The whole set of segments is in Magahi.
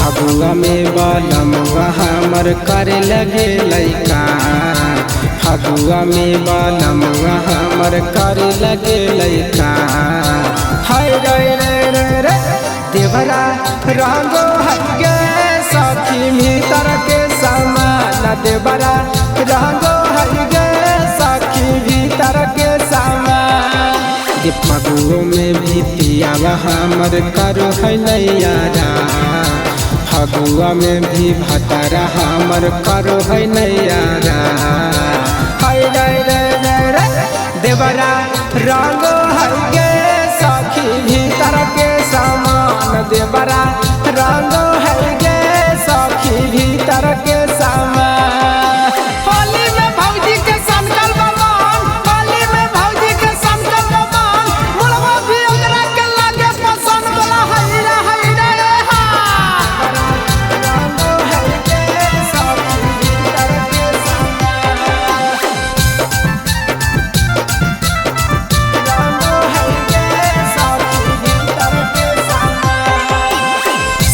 फगुआ में बालमुआ हमर करे लगे लैका। फगुआ में बालमुआ हमर करे लगे लैका। हाय रे रे रे रे देवरा रंगो हगे सखी भीतर के सामान। देवरा रंगो हगे सखी भीतर के सामान। फगुओ में भी पियावा हमर करो है नैयारा। फगुआ में भी भतारा हमर करो है नैयारा। हाय रे रे रे रे देवरा रंगो हगे सखी भीतर के सामान। देवरा रंगो हगे सखी भीतर के सामान। होली में भौजी के संकल्प मान, होली में भौजी के संकल्प मान, मुड़वा भी ओकरा के लागे पसंद। बोला हाय रे हाय रे हा। रंगो हगे सखी भीतर के सामान। रंगो हगे सखी भीतर के सामान।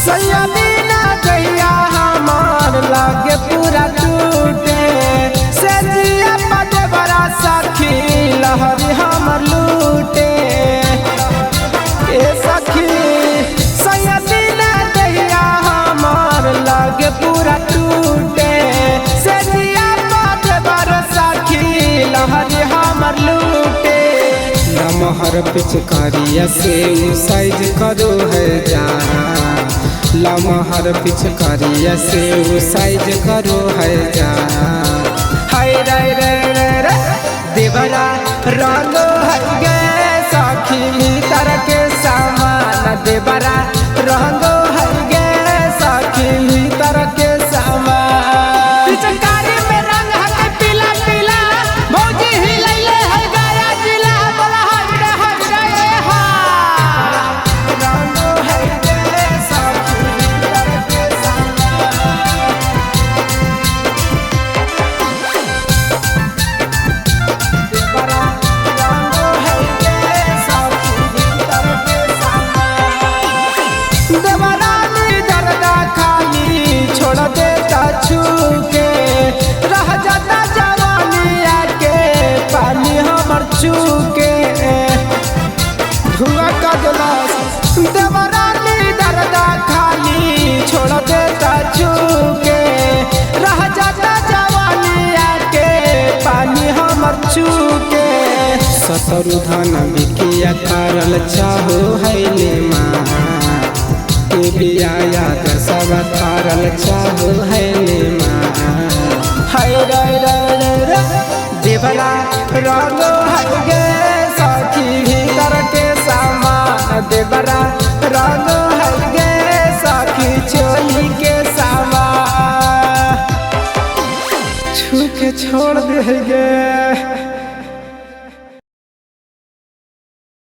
सैया बिना जइया हमार लागे पूरा टूटे। से जिया देवरा सखी लहरी हमर लूटे। ए सखी सैया बिना जइया हमार लागे पूरा टूटे। से जिया देवरा सखी लहरी हमर लूटे। लमहर पिचकारिया से साइज करो है जा। लमहर पिचकारिया से साइज करो है जा। हाय रे रे रे रे देवरा रंगो हगे सखी भीतर के सामान। देवरा रंगो हगे सखी भीतर के सामान। पिचकारी में रंग हके पीला पीला, भौजी हिलैले है गया जिला। बोला हाय रे हाय रे हा। रंगो हगे सखी भीतर के सामान। देवरा रंगो हगे सखी भीतर के सामान। देवरा दर्दा खाली छोड़ देता छूके। रह जाता जवानी के पानी हमर चूके। धुआं का गिलास देवरानी दर्दा खाली छोड़ देता छूके। रह जाता जवानी के पानी हमर चूके। ससुर धन बिकिया करल चाहो है ले माँ। के बिया याद सब करल चाहो है ले माँ। हाय रे रे रे रे देवरा रंगो हगे सखी भीतर के सामान। देवरा रंगो हगे सखी चोली के सामान। छू के छोड़ दे गे।